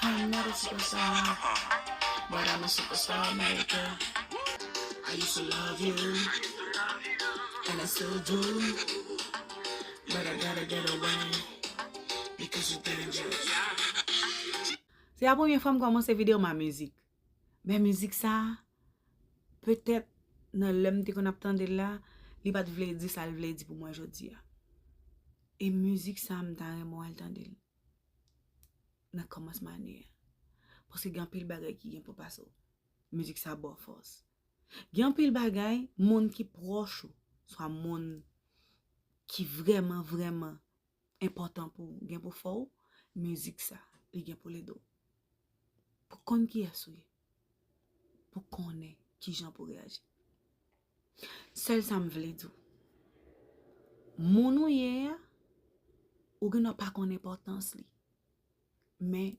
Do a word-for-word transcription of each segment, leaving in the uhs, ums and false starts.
I'm not a superstar, but I'm a superstar maker. I used to love you, and I still do, but I gotta get away because you're dangerous. Se a premye fwa m kòmanse videyo m a mizik. Men mizik sa, petèt nan lè m te konn ap tande l la, li pa t vle di sa l vle di pou mwen jodi a. E mizik sa, m ta renmen w al tande l nan kòmansman ane a. Paske gen anpil bagay ki gen pou pase w. Mizik sa ba w fòs. Gen anpil bagay, moun ki pwòch ou, swa moun ki vrèman, vrèman enpòtan pou w, gen pou fè w, mizik sa, li gen pou l ede w. Pou konn kiyès ou ye. Pou konnen kijan pou reyaji. Sèl sa m vle di w. Moun ou ye a, ou gen dwa pa konn enpòtans li. Men,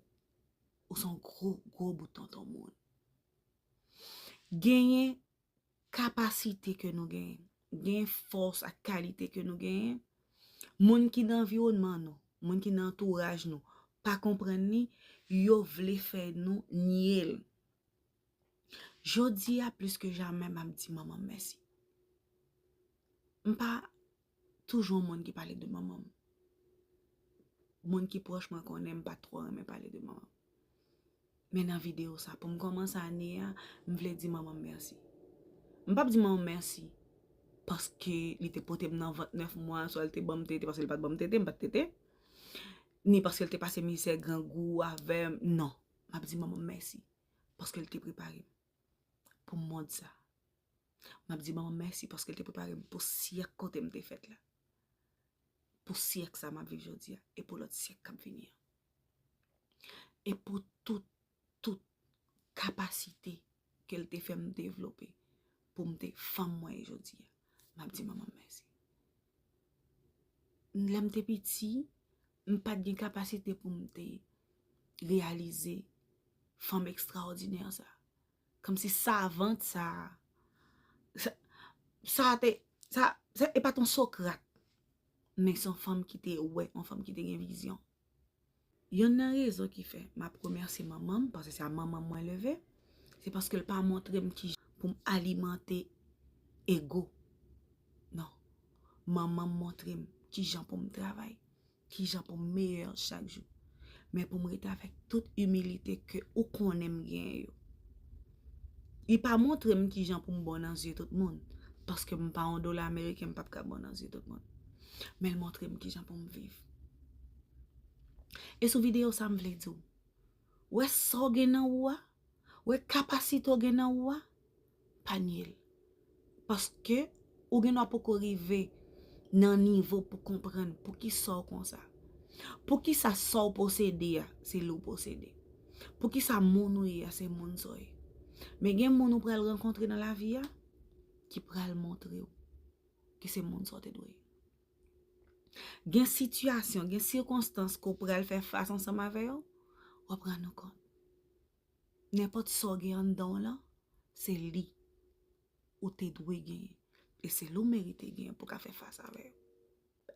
ou se yon gwo, gwo bout tonton moun. Genyen kapasite ke nou genyen, genyen fòs ak kalite ke nou genyen, moun ki nan anviwònman nou, moun ki nan antouraj nou, pa konprann li, yo vle fè nou nye l. Jodi a, plis ke jamè, m ap di manman m mèsi. M pa toujou yon moun ki pale de manman m. Moun ki pwòch mwen konnen m pa twò renmen pale de manman m. Men nan videyo sa, pou m kòmanse ane a, m vle di manman m mèsi. M p ap di manman m mèsi paske li te pote m nan vant nèf mwa, swa li te ban m tete, paske li pa t ban m tete, m pa t tete. Ni paske li te pase mizè, grangou avè m. Non. M ap di manman m mèsi paske li te prepare m pou mond sa. M ap di manman m mèsi paske l te prepare m pou syèk kote m te fèt la. Pou syèk sa m ap viv jodi a e pou lòt syèk k ap vini an. E pou tout, tout kapasite ke l te fè m devlope pou m te fanm mwen ye jodi a. M ap di manman m mèsi. Lè m te piti, m pa t gen kapasite pou m te reyalize fanm ekstraòdinè sa. Kòmsi savant sa, sa, sa te, sa, sa, e pa t yon Sokrat, men se yon fanm ki te wè, yon fanm ki te gen vizyon. Yonn nan rezon ki fè m ap remèsye manman m, paske se a manman m mwen leve, se paske l pa montre m kijan pou m alimante ego. Non. Manman m montre m kijan pou m travay, kijan pou m meyè chak jou, men pou m rete avèk tout imilite ke ou konnen m genyen yo. Li pa montre m kijan pou m bon nan zye tout moun, paske m pa yon dola ameriken, m p ap ka bon nan zye tout moun. Men l montre m kijan pou m viv. E sou videyo sa m vle di w, wè sa w gen nan ou a, wè kapasite w gen nan ou a, pa nye l. Paske ou gen dwa poko rive nan nivo pou konprann poukisa w konsa. Poukisa sa w posede a, se li w posede. Poukisa moun ou ye a, se moun sa w ye. Men gen moun ou pral rankontre nan lavi a ki pral montre w ke se moun sa w te dwe ye. Gen sitiyasyon, gen sikonstans ke w pral fè fas ansanm avè yo, w ap rann ou kont. Nenpòt sa w gen anndan w lan, se li ou te dwe genyen. E se li w merite genyen pou w ka fè fas avè yo.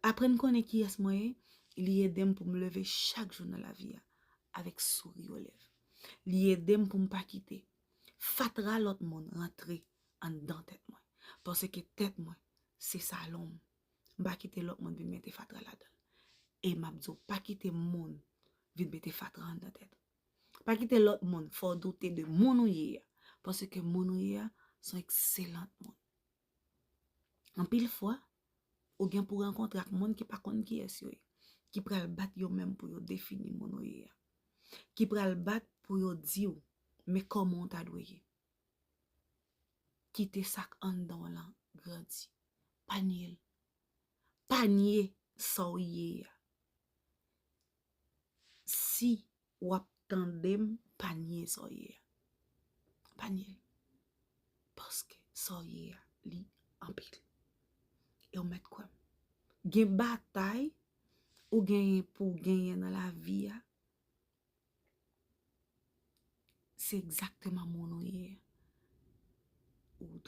Aprann konnen kiyès mwen ye, li ede m pou m leve chak jou nan lavi a avèk souri o lèv. Li ede m pou m pa kite fatra lòt moun rantre anndan tèt mwen. Paske tèt mwen, se salon m. M pa kite lòt moun vin mete fatra ladan l. E m ap di w, pa kite moun vin mete fatra anndan tèt ou. Pa kite lòt moun fè w doute de moun ou ye a. Paske moun ou ye a, se yon ekselant moun. Anpil fwa, ou gen pou rankontre ak moun ki pa konn kiyès yo ye, ki pral bat yo menm pou yo defini moun ou ye a, ki pral bat pou yo di w, men kòman w ta dwe ye. Kite sa k anndan w lan grandi. Pa nye l. Pa nye sa w ye a. Si w ap tande m, pa nye sa w ye a. Pa nye l. Paske sa w ye a, li anpil. E w mèt kwè m. Gen batay ou genyen pou w genyen nan lavi a, se egzakteman moun ou ye a. Ou